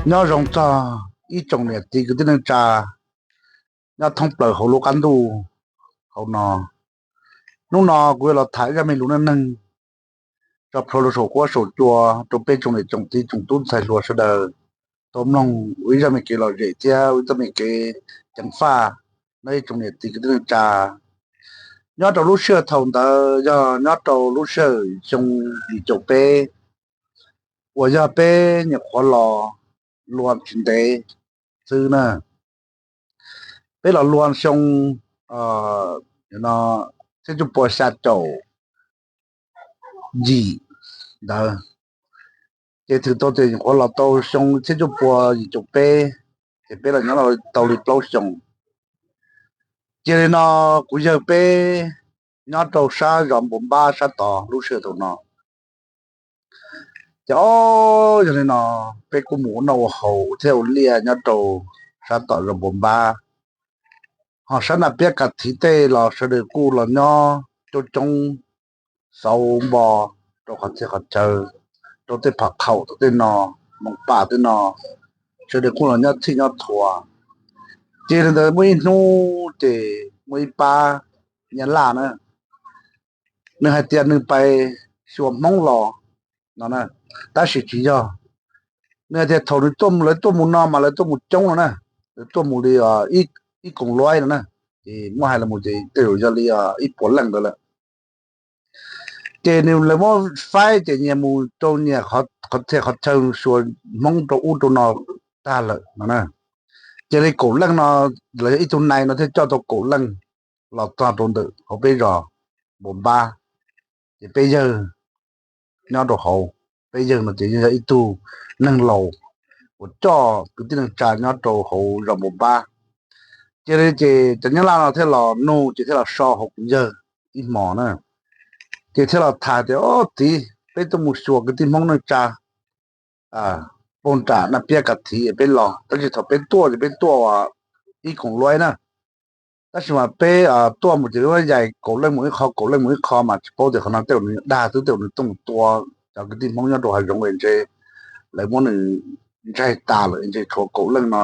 Nyob zoo txog ib tsoom niam txiv kwv tij neej tsa nyob thoob plaws hauv lub qab ntuj hauv no. Hnub no kuv yuav los tham ib zaj me lus neej neeg tso plhuav rau saum huab saum cua rau peb tsoom niam tsoom txiv tsoom tub ntxhais hluas sawv daws tau mloog ua ib zaj me kev lom zem thiab ua ib zaj me kev ceev faj no ib tsoom niam txiv kwv tij neej tsa. Nyob rau lub sij hawm thaum ntawd yog nyob rau lub sij hawm xyoo yim caum peb uas yog peb nyuam qhuav los luag tsis ntev xwb na. Peb los luag xyoo txhiab cuaj puas xya caum yim ntawd, ces twb tau tias nyuam qhuav los tau xyoo txhiab cuaj puas yim caum peb, ces peb los nyob tau li plaub xyoo. Cia li no kuv yawg peb nyob rau sab zos Npua Npab sab tod lub sij hawm thaum no. Ces o, yog li no peb kuj mus ua noj ua haus thiab ua liaj nyob rau sab tom zos Npua Npab. Ho sab Naj Piab Kas Thiv tej los sawv daws kuj los nyob coob coob xauv npo rau qhov txhia qhov chaw, rau tej pham qhaum tej no, moos pas tej no, sawv daws kuj los nyob txhij nyob txhua. Ces li ntawd muaj ib hnub ces muaj ib pab Nyab Laj na, nws hais tias nws pais xyuas Hmoob los no, tab sis tsis yog. Nws hais tias thaum nws tuaj, lawv tuaj mus no mas lawv tuaj mus coob no na, lawv tuaj mus li ib koom luaib no na, ces muab hais los mus ces tej zaum yog li ib puas leej ntawd lawm. Ces nws lawv muab faib ces nyias mus rau nyias qhov txhia qhov chaw xyuas Hmoob rau ub rau no tag lawm no na. Ces li kaum leej no, los yog ib tug nai no thiaj coj tau kaum leej los txog rau ntawm hauv peb zos Npua Npab. Ces peb yawg nyob rau hauv, peb yawg no ces yog ib tug neeg laus uas coj kwv tij neej tsa nyob rau hauv zos Npua Npab. Ces li ces cov Nyab Laj no thiaj los nug ces thiaj los so hauv kuv yawg ib hmos na. Ces thiaj los tham tias, o, txiv, peb tuaj mus xyuas kwv tij Hmoob neej tsa puag nram Naj Piab Kas Thiv peb los, tab sis thaum peb tuaj ces peb tuaj ib koom luaib na. Tab sis mas peb tuaj mus ces peb muab yais kaum leej mus ib qho, kaum leej mus ib qho mas tsis paub tias qhov no tej zaum nws dag xwb, tej zaum nws tuaj mus tua cov kwv tij Hmoob nyob rau hav zoov es ntshe lawv muab nws ntsaig tas lawm, ntshe tshuav kaum leej no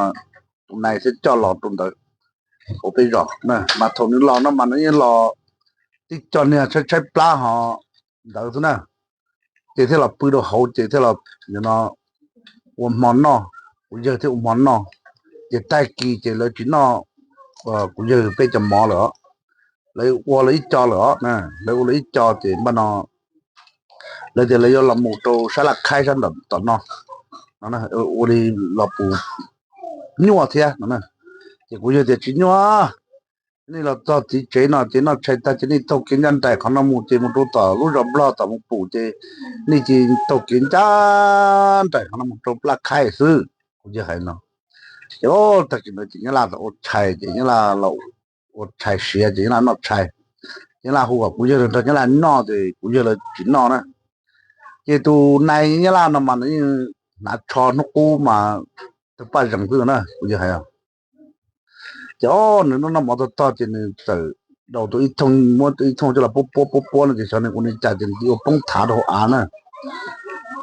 tus nai thiaj coj los rau ntawd hauv peb zos na. Mas thaum nws los no mas nws yeej los tib co niag tshaib tshaib plab ho ntawd xwb na. Ces thiaj los pw rau hauv ces thiaj los ua hmo noj, kuv yawg thiaj ua hmo noj. Ces tag kis ces lawv tsis noj kuv yawg peb cov mov lawm os, lawv ua lawv ib co lawm os, lawv ua lawv ib co ces npaj no lawv tias lawv yuav los mus rau sab Laj Khaib sab nram tom no, ua li los pus nyuaj thiab no. Ces kuv yawg tias tsis nyuaj, nej los txog txiv tsev no ces noj tshais tag ces nej taug kev ncaj nraim qhov no mus ces mus rau tom lub zos Nplog tom mus pum ces nej ces taug kev ncaj nraim qhov no mus rau Laj Khaib xwb. Kuv yawg hais no. Ces tag kis ntawd ces Nyab Laj ua tshais ces Nyab Laj los ua tshais siav ces Nyab Laj noj tshais. Nyab Laj hu kom kuv yawg los nrog Nyab Laj noj ces kuv yawg los tsis noj na. Ces tus nai Nyab Laj no mas nws yeej hnav tsho hnub qub mas tawg paj zees xwb na kuv yawg hais. Ces o, nws noj noj mov tog tog ces nws txawm daus tus ib thooj, muab tus ib thooj coj los puab puab puab puab no ces xyov nws ua li cas ces nws cia li ua poob thav rau hauv av na.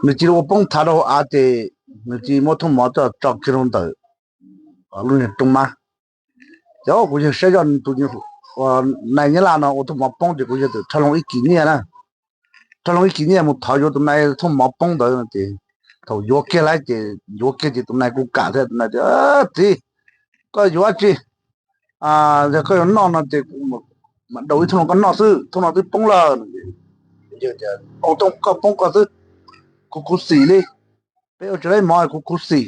Nws cia li ua poob thav rau hauv av ces nws cia li muab thooj mov coj tso kiag rau ntawm lub niag rooj mab. Ces o, kuv yawg saib zoj tus nai Nyab Laj no ua thooj mov poob ces kuv yawg txawm rho loo ib kis nyiaj na, rho loo ib kis nyiaj mus thov yuav tus nai thooj mov poob ntawd ces thaum yuav kiag lawm ces yuav kiag ces tus nai kuj kam thiab, tus nai tias, txiv, koj yuav dab tsi? Yog koj yuav noj no ces kuv mam daus ib thooj rau koj noj xwb, thooj no twb poob lawm. Koj poob koj xwb, kuv khuv xim li, peb ua tsis laib mov kuv khuv xim.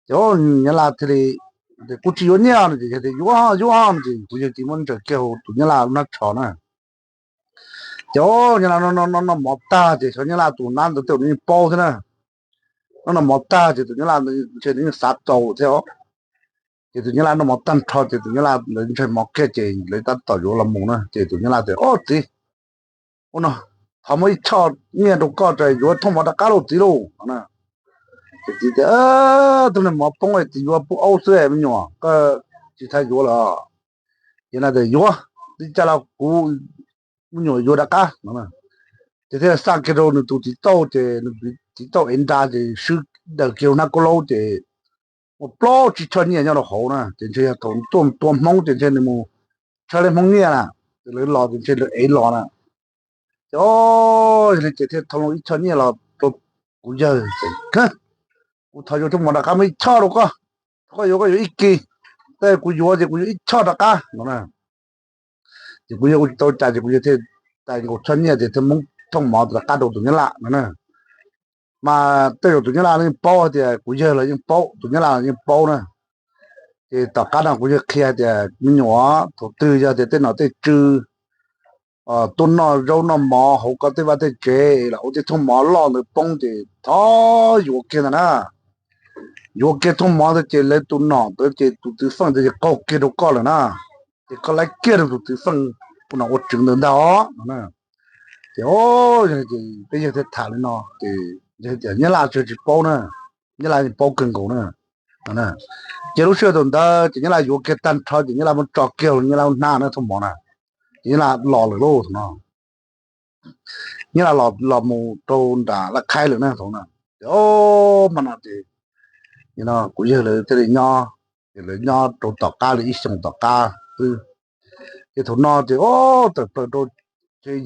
Ces Nyab Laj thiaj li, kuv tsis yuav nyiaj no ces yawg tias yuav yuav no ces kuv yawg cia li muab ntsaws kiag hauv tus Nyab Laj lub hnab tsho na. Ces Nyab Laj noj noj mov tag ces xyov Nyab Laj tus nab ntawd tej zaum nws yeej paub thiab na. Noj noj mov tag ces tus Nyab Laj ntawd ntshe nws yeej xav txaus thiab os. Ces tus Nyab Laj noj mov tag nrho ces tus Nyab Laj ntawd ntshai mov kiag ces lawv tab tom yuav los mus na ces tus Nyab Laj tias, o txiv, ua no, thov muab ib choj nyiaj rau koj tso yuav thooj mov rov qab lauj txiv lauj. Ces txiv tias, tus niag mov poob txiv yuav pub aub xwb me nyuam, koj tsis txhob yuav lawm. Ces nws tias yuav, tib caj los kuv me nyuam yuav rov qab no. Ces thiaj xa kiag rau nws tus txiv tauj ces nws txiv tauj ev nra ces swb daws kiag hnab kaub laub ces muaj plaub tsib choj nyiaj nyob rau hauv na, ces ntshe yog thaum tuaj tua Hmoob ces ntshe nws mus tshawb li Hmoob nyiaj na, ces lawv los ces ntshe lawv ev los na. Ces o, yog li ces thiaj thau ib choj nyiaj los rau kuv yawg ces, kuv thov yuav tshuaj mov rov qab muaj ib choj rau koj, koj yuav koj yuav ib kis, tab sis kuv yuav ces kuv yuav ib choj rov qab no na. Ces kuv yawg ua tsis tau cas ces kuv yawg thiaj tais nkaus choj nyiaj ces thiaj muab thooj mov rov qab rau tus nyab laj no na. Mas tej zaum tus nyab laj yeej paub hais tias kuv yawg los yeej paub, tus nyab laj los yeej paub na. Ces tom qab no kuv yawg qhia hais tias me nyuam, thaum twg yog tias tej nom tej tswv tuaj noj zaub noj mov hauv koj tej vaj tej tsev los ua tej thooj mov loj ntawd poob ces thov yuav kiag ntag na. Yuav kiag thooj mov ntawd ces lawv tus nom ntawd ces tus txwv feej ntawd ces qaug kiag rau koj lawm na. Ces koj laib kiag rau tus txwv feej ua nom ua tswv ntawd ntag os no. Ces peb yawg thiaj tham li no ces nyab laj tsis paub na, nyab laj paub kawg nkaus na. Ces lub sij hawm thaum ntawd ces nyab laj yuav kiag tag nrho ces nyab laj muab tso kiag nyab laj hnab na thooj mov na, ces nyab laj los lawm lauj thaum no. Nyab laj los mus rau nram laj khaib lawm na thaum no. Ces o, mas no ces kuv yawg lawv thiaj li nyob, ces lawv nyob rau tom qab li ib xyoos tom qab xwb. Ces thaum no ces o, tawm plaws rau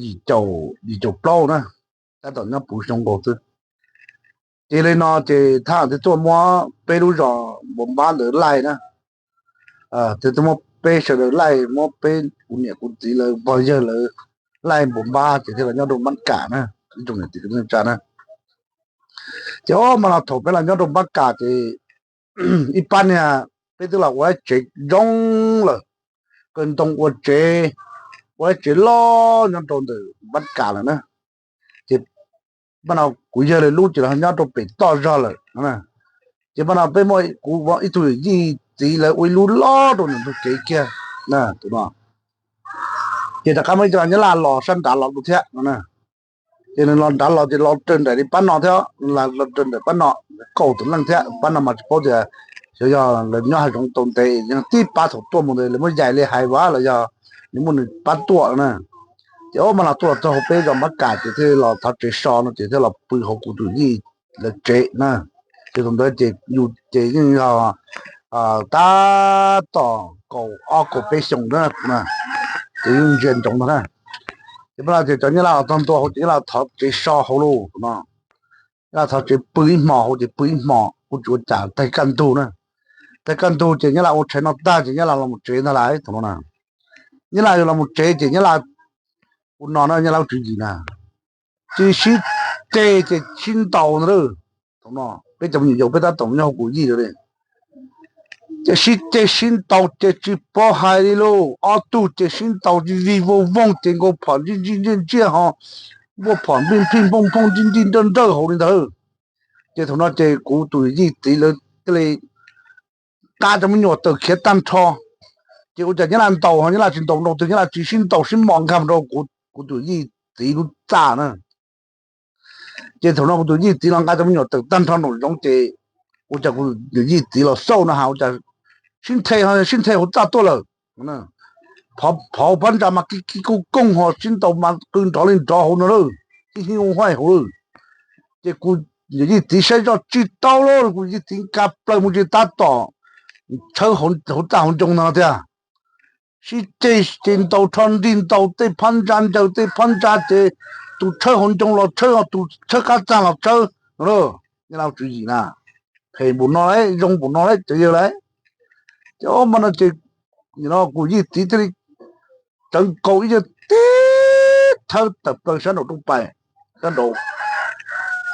yim caum, yim caum plaub na, tab tom nyob puv xyoo nkaus xwb. Ces li no ces thaj thiaj tuaj muab peb lub zos Npus Npab ntawd laij na, thiaj tuaj muab peb sawv daws laij, muab peb kuv niam kuv txiv lawv pog yawg lawv laij Npus Npab ces thiaj los nyob rau Npab Kam na, ib tsoom niam txiv kwv tij neej tsa na. Ces o, mas no thaum peb los nyob rau Npab Kam ces ib pab niag peb twb los ua tsev zoo lawm, kaw ntoo ua tsev, ua tsev loj nyob rau ntawm Npab Kam lawm na. Ces mas no kuv yawg lawv lub ces los nyob rau pem toj zog lawm. Ces mas no peb muaj kuv ib tug yawm yij txiv lawv ua ib lub loj rau ntawm ntug kev kiag. Ces rov qab muaj ib co nyab laj los sab nrad los dua thiab no. Ces nws los nrad los ces los raws nraim li pab no thiab, los raws nraim pab no, kaum tawm leej thiab. Pab no mas tsis paub tias xyov yog lawv nyob hav zoov tau ntev, yog tib pab thaum tuaj mus ntawd lawv muab yaim li hais vas los yog nws muaj nws pab tuaj na. Ces o, mas los tuaj los txog hauv peb zos Npab Kam ces thiaj los thov tsev so no ces thiaj los pw hauv kuv tus yij lawv tsev na. Ces thaum ntawd ces yus ces yeej yog tab tom kaum ob kaum peb xyoos na, ces yeej ntsia ntsoov ntag na. Ces mas no ces cov nyab laj los txog ntua hauv ces nyab laj thov tsev so hauv lauj no. Nyab laj thov tsev pw ib hmos hauv ces pw ib hmos kuj tsis ua cas, tag kaj ntug na. Tag kaj ntug ces nyab laj ua tshais noj tag ces nyab laj los mus tsev ntag lauj thaum no na. Nyab laj los mus tsev ces nyab laj, kuv no na nyab laj ua tswv yim na, ces sib ceg ces sib ntaus ntag lauj. Thaum no peb cov me nyuam yaus peb tab tom nyob hauv kuv yij lawm li. Ces sib ceg sib ntaus ces tsis paub hais li lauj, ob tug ces sib ntaus vij vij voog voog ces nkaus phom ntsij ntsij ntsiaj ntsiaj ho, npuaj phom npij nphij nphooj nphooj ntsij ntsij nrawj nrawj hauv li ntawd. Ces thaum no ces kuv tus yij txiv lawv thiaj li nqa cov me nyuam tawm khiav tag nrho. Ces ua cas nyab laj ntaus ho nyab laj tsis ntaus nroo twg, nyab laj tsis sib ntaus sib mos nkag rau kuv tus yij txiv lub txaj na. Ces thaum no kuv tus yij txiv los nqa cov me nyuam tawm tag nrho nraum zoov ces ua cas kuv tus yij txiv los xauj no has ua cas sib nthe, sib nthe hauv txaj tuaj lawm. Phov phab ntsa mas kib kib kooj kooj ho sib ntaus mas qw nrov li nrov hauv no lawm, ib hib u haij hauv lawm. Ces kuv tus yij txiv saib zoj tsis tau lauj, kuv yij txiv nkag plaws mus ces tab tom tshawb hauv txaj hauv ncoo no tiag. Sib ceg ces ntaus rho nrig ntaus tej phab ntsa ncaws tej phab ntsa ces tus tshawb hauv ncoo los tshawb, tus tshawb qab txaj los tshawb no. Nyab laj ua tswv yim na, phem npaum no lauj, zoo npaum no lauj cov yawg lauj. Ces o mas no ces kuv yij txiv thiaj li tsawv nkaus ib yawg tib thawb tawm plaws sab nraum rooj pais, sab nraud.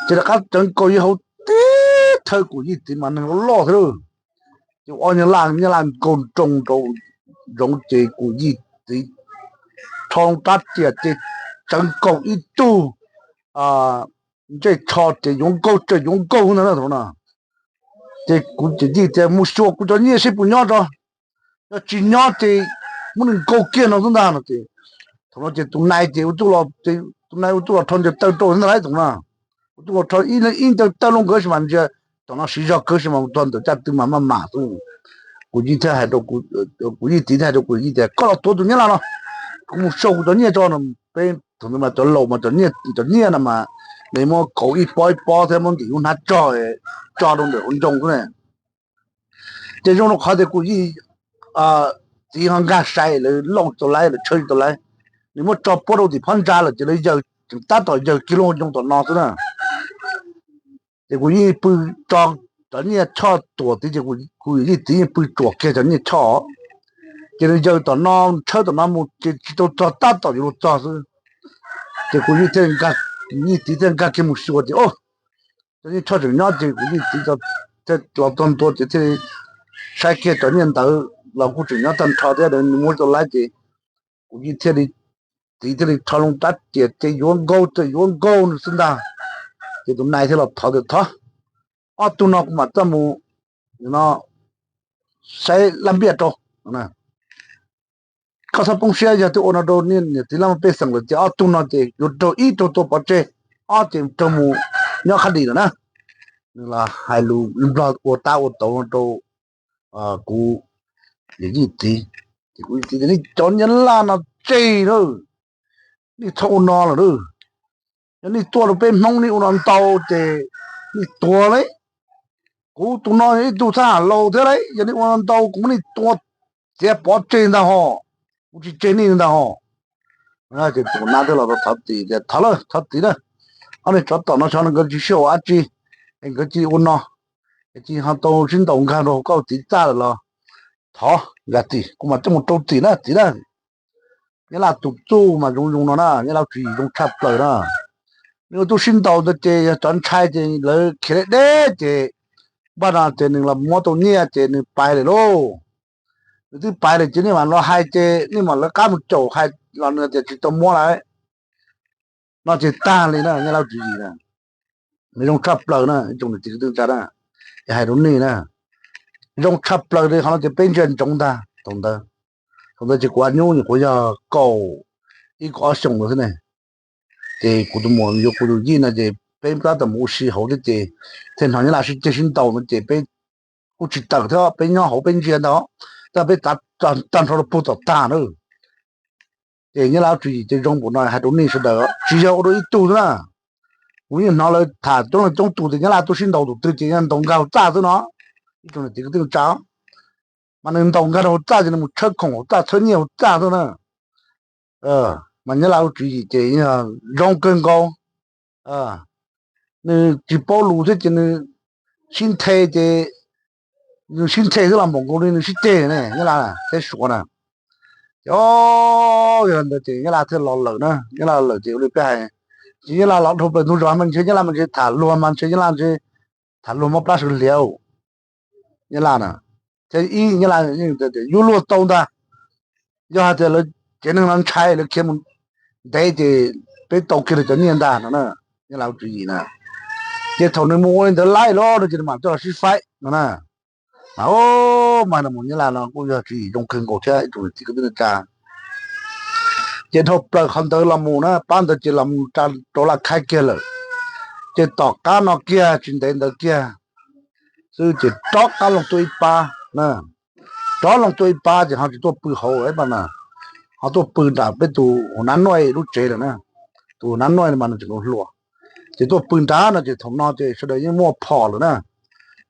Ces rov qab tsawv nkaus yawg hauv tib thawb, kuv yij txiv mas neeg loj loj thiab lauj. Ces ob nyab laj, nyab laj nkaug nroo rau zoov ces kuv yij txiv rho rab riam ces tsawv nkaus ib tug ntsej tsho ces yuav nkaug tsawg yuav nkaug ntag na thaum no. Ces kuv tus yij tias mus xyuas kuv cov nyiaj seb puas nyob tso, yog tsis nyob ces muab nws nkaug kiag no xwb ntag no ces thaum no ces tus nai ces ua tuj los, tus nai ua tuj los rho ncaws taw rau ntag lauj thaum no. Ua tuj los rho ib ncaws taw rau nkawd sis mas ntsia, thaum no siv zog kawg sis mas mus txog ntawm caj tw mas maj mam xwb. Kuv yij thiaj hais rau, kuv yij txiv thiaj hais rau kuv yij tias koj los tuav tus nyab laj no, kuv mus xyuas kuv cov nyiaj tso no. Peb thaum ntawd mas cov laus mas cov nyiaj no mas nws muab kauv ib pob ib pob thiab muab ntim lub hnab tsog, tso rau ntawm hauv ncoo xwb na. Ces zoo rau qhov tias kuv yij txiv ho nkag sai, lawv looj tsis tau laib, lawv tshawb tsis tau laib. Nws muab tso puab rau tim phab ntsa lawm ces lawv yawg tseem tab tom yawg kiag lub hauv ncoo tom no xwb na. Ces kuv yij pw tso cov nyiaj choj tuam tid ces kuv yij txiv yeej pw tsuam kiag cov nyiaj choj. Ces nws yawg tom no, tshawb tom no mus ces tsis tau txog, tab tom yuav luag txog xwb. Ces kuv yij thiaj, yij txiv thiaj nkag kiag mus xyuas ces, o, cov nyiaj choj tseem nyob ces kuv yij txiv thiaj los txog ntua ces thiaj saib kiag cov nyiaj ntawd los kuj tseem nyob tag nrho thiab, nws muab tau laib ces kuv yij thiaj li, txiv thiaj li rho loo rab riam ces yuav nkaug ces yuav nkaug nws xwb ntag. Ces tus nais thiaj los thov tias, thov, ob tug no kuv mam coj mus saib laj npiaj rau. Koj txhob poob siab, yog twb ua no rau niam txiv laj mej pej xeem lawm ces ob tug no ces yuav raug ib raug tua pov tseg, ob ces raug mus nyob khab dis lawm na. Nws los hais lus Nplog ua tab ua tauv rau kuv yij txiv. Ces kuv yij txiv tias, nej cov Nyab Laj no tseg lawm, nej txhob ua no lawm. Yog nej tuaj rau peb Hmoob nej ua no ntau ces nej tuag li. Kuv tus no yog ib tug thab ham laus thiab lauj, yog nej ua no ntau kuv muab nej tua txiav pov tseg ntag hos, kuv tsis tseg nej ntag hos. Ces tus nais thiaj los thov txim tias, thov lawm, thov txim na, ob niag tsov tom no xyov nkawd tsis sib haum dab tsi es nkawd cia li ua no, es cia li ho tau sib ntaus nkag rau hauv koj txiv txaj lawm los thov zam txim, kuv mam coj mus rau txim na txiv na. Nyab Laj tus txuj mas zoo zoo no na, Nyab Laj tswv yim zoo tshaj plaws na. Nws ua tub sib ntaus ntawd ces yog cov ntshai ces lawv khiav deb deb ces npaj no ces nws los muab tau nyiaj ces nws pais lawm lauj. Nws twb pais lawm ces nej mam los hais ces nej mam lawv qab mus caum hais los nws tias tsis tau muab lawm no ces tag li na. Nyab Laj tswv yim na, nws zoo tshaj plaws na, ib tsoom niam txiv kwv tij neej tsa na, hais rau nej na, zoo tshaj plaws li. Qhov no ces peb ntsia ntsoov ntag thaum ntawd. Thaum ntawd ces kuv nyuam qhuav nyuj, nyuam qhuav yog kaum ib kaum ob xyoos ntawd xwb ne. Ces kuv tus muam yuav kuv tus yij no ces peb tab tom mus ua si hauv thiab ces thiaj hnov Nyab Laj sib ceg sib ntaus no ces peb kuj tsis tawm thiab, peb nyob hauv peb ntsia ntag, tab peb txav tag nrho rau puag tom tag na. Ces Nyab Laj tswv yim ces zoo npaum no hais rau nej sawv daws, tsis yog ua rau ib tug xwb na. Kuv yeej hnov lawv tham coob leej coob tus tias Nyab Laj tuaj sib ntaus tus twg ces ntaus nkag hauv txaj xwb no. Ib tsoom niam txiv kwv tij neej tsa, mas nws ntaus nkag rau hauv txaj ces nws mus tshawb khoom hauv txaj, tshawb nyiaj hauv txaj xwb na. Mas Nyab Laj lub tswv yim ces zoo kawg nkaus. Nws tsis paub lus thiab ces nws sib nthe ces nws sib nthe xwb los npaum nkaus li nws sib ceg ne, Nyab Laj thiab Suav na. Ces o, yog ntawd ces Nyab Laj thiaj los lawm na, Nyab Laj lawm ces ua li peb hais, ces Nyab Laj los dhau plaws ntug zos mas ntshe Nyab Laj mas ntshe tham luag mas ntshe Nyab Laj ntshe tham luag mob plab sawv hliav. Nyab Laj na, thiab ib Nyab Laj yeej tias yuav luag tau ntag. Yog hais tias lawv tsev neeg no ntshai lawv khiav mus ntev ces peb tau kiag lawv cov nyiaj ntag no na. Nyab Laj tswv yim na, ces thaum nws mus ua li ntawd laij los no ces nws mam coj los sib faib no na. Mas o, mas no mus Nyab Laj no kuj yog tswv yim zoo kawg nkaus thiab ib tsoom niam txiv kwv tij neej tsa. Ces dhau plaws qhov ntawd los mus na, pab ntawd ces los mus rau Laj Khaib kiag lawm. Ces tom qab no kiag tsis ntev ntawd kiag xwb ces rov qab los tuaj ib pab na, rov los tuaj ib pab ces ho tsis tuaj pw hauv na, ho tuaj pw nram peb tus hauv Nab Nuaj lub tsev lawm na. Tus hauv Nab Nuaj mas nws tseem hluas, ces tuaj pw nrad no ces thaum no ces sawv daws yeej muaj phom lawm na.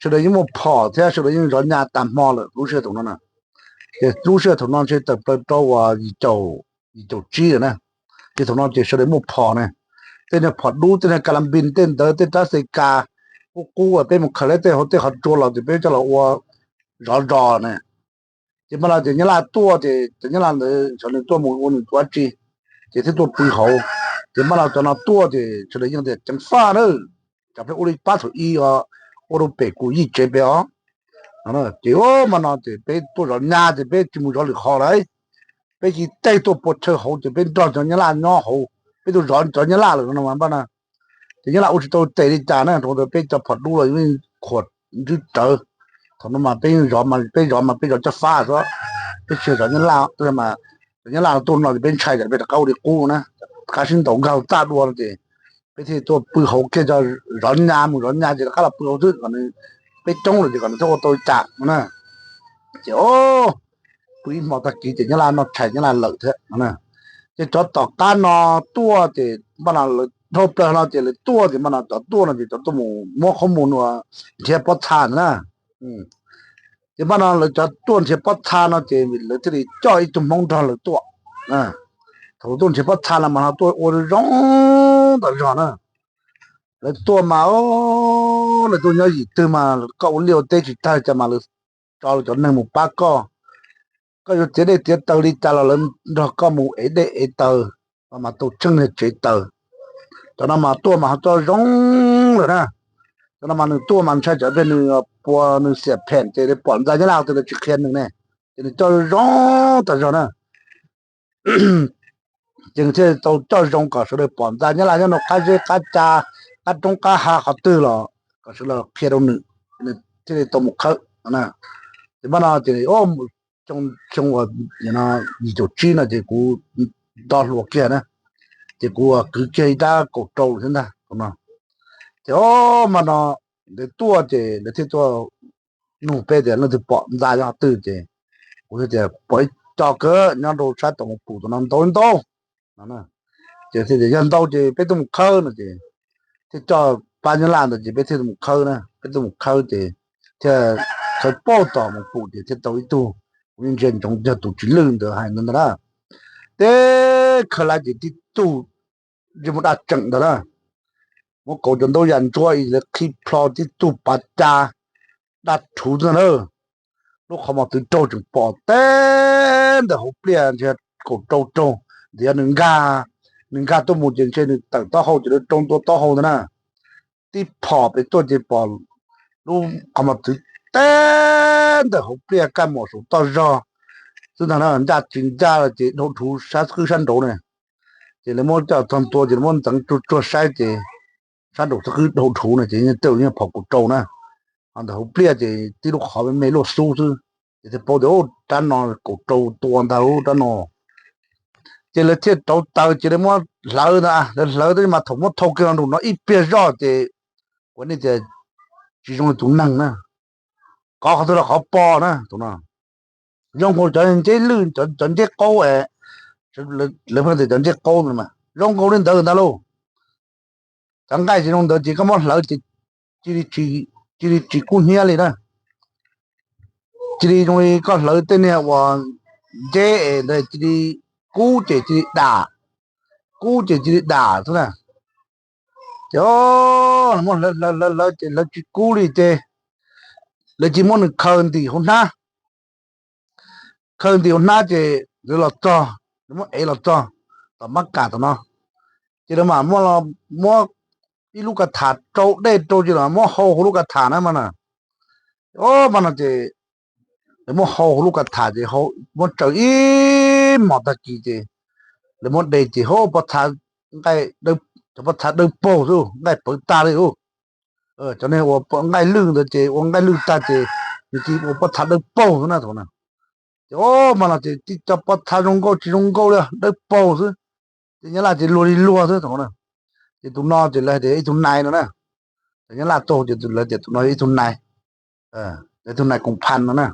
Sawv daws yeej muaj phom thiab sawv daws yeej zov nyas tag hmo lawm lub sij hawm thaum no na. Ces lub sij hawm thaum no ntshe tawm plaws rau uas yim caum, yim caum tsib lawm na. Ces thaum no ces sawv daws muaj phom ne, tej niag phom dub, tej niag ka la npis, tej ntawd, tej rab xes kas qub qub uas peb mus khaws lawv tej hauv tej qhov tsua los ces peb coj los ua zov zos ne. Ces mas los ces Nyab Laj tuaj ces cov Nyab Laj ntawd xyov nws tuaj mus ua nws tus dab tsi, ces thiaj tuaj pw hauv. Ces mas los cov no tuaj ces sawv daws yeej tias ceev faj na, tsam peb ua li pab thaum i os, ua rau pem kuv yij tsev pem os. Ces mas no ces peb tuaj zov nyas ces peb tsis mus zov lwm qhov lawm, peb cia li tuaj pua chaw hauv ces peb nrog cov Nyab Laj nyob hauv, peb tuaj zov cov Nyab Laj lawm no mas npaj na. Ces Nyab Laj ua tsis tau tes li cas na, rau ntawd peb cov phom dub los yeej khuam ntswb rawv. Thaum no mas peb yeej zov, peb zov mas peb zov cov fab xwb, peb tsis zov Nyab Laj, cov Nyab Laj tuaj no ces peb ntshai ces peb rov qab ua li qub na, rov qab sib ntaus nkag hauv txaj dua no ces peb thiaj tuaj pw hauv kiag, zov nyas mus zov nyas ces rov qab los pw hauv xwb, kom nws, peb coob lawm ces kom nws thiaj ua tau li cas no na. Ces o, pw ib hmo tag kis ces Nyab Laj noj tshais Nyab Laj lawm thiab no na. Ces cov tom qab no tuaj ces npaj no lawv dhau plaws no ces lawv tuaj ces mas no cov tuaj no ces cov tuaj mus muab qhov mus nrhiav pob txha ntawd na. Ces mas no lawv cov tuaj nrhiav pob txha no ces lawv thiaj li coj ib tug Hmoob nrog lawv tuaj. Thaum lawv tuaj nrhiav pob txha no mas ho tuaj ua zoo tas zog na. Lawv tuaj mas, lawv tuaj nyob yim twg mas koj ua liaj ua teb tsis tag cas mas lawv tso lawv cov neeg mus pab koj. Koj yuav txiav dej txiav taws li cas los lawv nrog koj mus ev dej ev taws, mas tau tsheej niag tsev taws. Cov no mas tuaj mas ho coj zoo lawm na. Cov no mas nws tuaj mas ntshai tsam pliag nws pua nws xiam phem ces pom ntxa Nyab Laj tias lawv tsis qhia nws ne, ces nws coj zoo tas zog na. Ces nws thiaj tau coj zoo kom sawv daws pom ntxa Nyab Laj nyob rau qab zeb qab ca, qab roob qab hav qhov twg los kom sawv daws qhia rau nws, nws thiaj li tau mus khawb. Ces mas no ces xyoo uas yim caum tsib no ces kuv nto hluas kiag na, ces kuv kwv kiag ib rab kaum rau thiab ntag no. Ces o mas no lawv tuaj ces lawv thiaj tuaj nug peb tias leej twg pom ntxa nyob qhov twg ces kuv thiaj tias pom ib co kawg nyob rau sab tom Moos Pum tom no ntau ntau no. Ces thiaj tias yog ntau ces peb tuaj mus khawb no ces thiaj coj pab Nyab Laj ntawd ces peb thiaj mus khawb na, peb tuaj mus khawb ces thiaj khawb pauj tom Moos Pum ces thiaj tau ib tug, kuv yeej ntsia ntsoov yog tus Tsis Lwj ntawd hais ntawd ntag na. Teb khaws lawm ces tib tug ntsej muag daj tseem ntawd na, muab kauv cov ntaub yam ntsuab es lawv qhib plho tib tug pav cas daj rhuv ntag na. Lub qhov mos twv raug tseem pom teb ntawm hauv pliaj ntshe kaum rau raug, ntawd yog nws nkag, nws nkag tuaj mus ces ntshe nws tawm taub hau ces lawv rau ntua taub hau ntag na. Tib phom pem tuaj ces pom lub qhov mos twv teb ntawm hauv pliaj kaj muam saum toj zog xwb ntag na, ncaj tsis ncaj los ces dhau rhuv sab qwb sab nraud ne. Ces lawv muab coj txog ntua ces lawv muab ntxeev tsuag tsuag saib ces sab nraud xab qwb dhau rhuv no ces tej zaum yeej phom kaum rau na. Ho ntawm hauv pliaj ces tib lub qhov me me luaj xub xwb, ces thiaj paub tias rab no kaum rau tua ntag rab no. Ces lawv thiaj rauv taws ces lawv muab hlawv ntag, lawv hlawv tab sis mas thaum muab thau kiag los nraum no ib pliag zoj ces kuv nej tias tsis zoo li tus neeg na, kov qhov twg los qhov pom na tus no. Zoo nkaus cov nceb lwj, cov nceb qaub, lawv pheej tias cov nceb qaub ntawd mas zoo nkaus li ntawd ntag lauj. Cov nqaij tsis zoo ntawd ces koj muab hlawv ces cia li tsis kub hnyiab li na. Cia li zoo li koj hlawv tej niag uas nceb es ntawd cia li kub ces cia li dam, kub ces cia li dam xwb na. Ces muab hlawv hlawv hlawv ces hlawv tsis kub li ces lawv cia li muab nws khaws ntim hauv hnab. Khaws ntim hauv hnab ces lawv los txog, lawv muab ev los txog tom mab kas tom no, ces lawv mam muab ib lub ka tham rau dej rau ces los muab hau hauv lub ka tham na mas na. O mas no ces lawv muab hau hauv lub ka tham ces muab tsaws ib hmos tag kis ces lawv muab de ces hauv pob txha, cov pob txha dawb paug xwb, nqaij pawv tag li lauj. Cov neeg ua nqaij lwj ntawd ces ua nqaij lwj tag ces nws cia li ua pob txha dawb paug xwb na thaum no. Ces o mas no ces tib co pob txha zoo nkauj tsis zoo nkauj li dawb paug xwb. Ces Nyab Laj ces luag li luag xwb thaum no. Ces tus no ces lawv hais tias ib tug nais no na. Ces Nyab Laj tuaj ces lawv tias tus no ib tug nais, ib tug nais koom phas no na.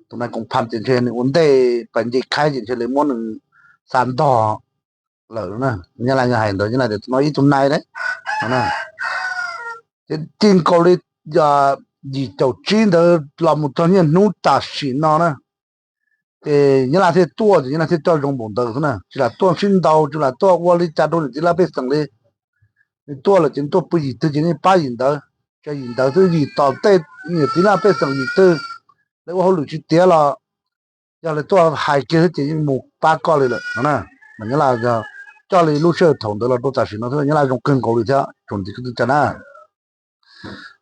Tus nais koom phas ces ntshe nws ua ntej pas nce khaib ces ntshe lawv muab nws xa ntog lawm no. Nyab Laj hais ntawd, Nyab Laj tias tus no ib tug nais lawm no. Ces ci nkaus li yim caum tsib ntawd los mus txog niaj hnub tam sim no na, ces Nyab Laj thiaj tuaj ces Nyab Laj thiaj coj zoo npaum ntawd xwb na, tsis lam tuaj sib ntaus, tsis lam tuaj ua li cas rau niam txiv laj pej xeem li. Nws tuaj lawm ces nws tuaj pw yim twg ces nej pab yim ntawd, tsa yim ntawd xwb, yim tom tej niam txiv laj pej xeem yim twg lawv ua hauj lwm tsis tiav los yog lawv tuaj hais kiag xwb ces yeej mus pab koj li lawm no na. Mas Nyab Laj coj li lub sij hawm thaum ntawd los rau tam sim no xwb Nyab Laj zoo kawg nkaus li thiab tsoom niam txiv kwv tij neej tsa na.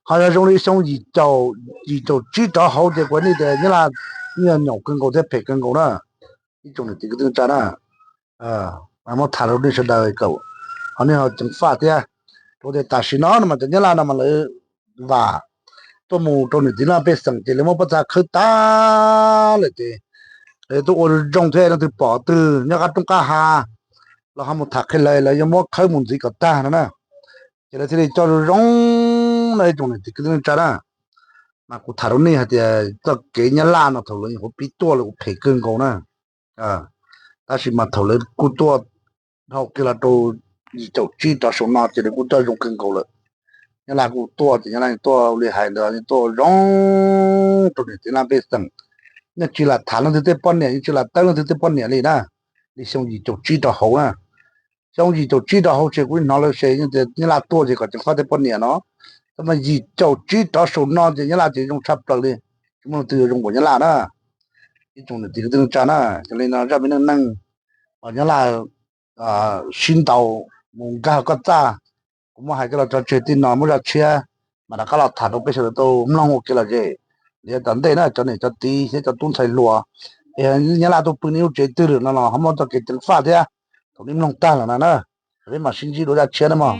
Ho yog zoo li xyoo yim caum, yim caum tsib rov hauv ces kuv nej tias Nyab Laj yeej nyaum kawg nkaus thiab phem kawg nkaus na. Ib tsoom niam txiv kwv tij neej tsa na, muab tham rau nej sawv daws kom ho nej ho ceev faj thiab. Rau tias tam sim no no mas cov Nyab Laj no mas lawv vam tuaj mus rau niam txiv laj pej xeem ces lawv muab pob txha khawb tag lawm ces lawv tuaj ua zoo thiab, leej twg pom twg nyob qab roob qab hav los ho mus tham qhia lawv, lawv yuav muab khawb mus ntxiv kom tag no na. Ces lawv thiaj li coj zoo zoo na ib tsoom niam txiv kwv tij neej tsa na. Mas kuv tham rau nej hais tias txoj kev Nyab Laj no thaum lawv nyuam qhuav pib tuaj lawv ua phem kawg nkaus na, tab sis mas thaum lawv kuj tuaj dhau kiag los rau Yim caum tsib rov saum no ces nws kuj tuaj zoo kawg nkaus lawm. Nyab Laj kuj tuaj ces Nyab Laj tuaj li hais ntawd, tuaj zoo rau niam txiv Nyab Laj pej xeem. Yeej tsis lam tham leej twg tej poj niam, yeej tsis lam tawb leej twg tej poj niam li na. Li xyoo yim caum tsib rau hauv na, xyoo yim caum tsib rau hauv ces kuv hnov lawv se tias Nyab Laj tuaj ces kom ceev faj tej poj niam no. Tab mas yim caum tsib rov saum no ces Nyab Laj ces zoo tshaj plaws li, tsis muaj leej twg yuav zoo npaum Nyab Laj na. Ib tsoom niam txiv kwv tij neej tsa na, yog li no zaj me neej neeg uas Nyab Laj sib ntaus mus nkag koj txaj, kuv muab hais coj los tso tseg tib no, muaj zaj tshiab mas rov qab los tham rau peb sawv daws tau mloog ua kev lom zem. Li tom ntej na cov niam cov txiv thiab cov tub ntxhais hluas, Nyab Laj tuaj pw nej lub tsev twg lawm no los ho muaj txoj kev ceev faj thiab. Thaum nej mloog tag lawm na na, peb mam sib ntsib dua zaj tshiab na mog.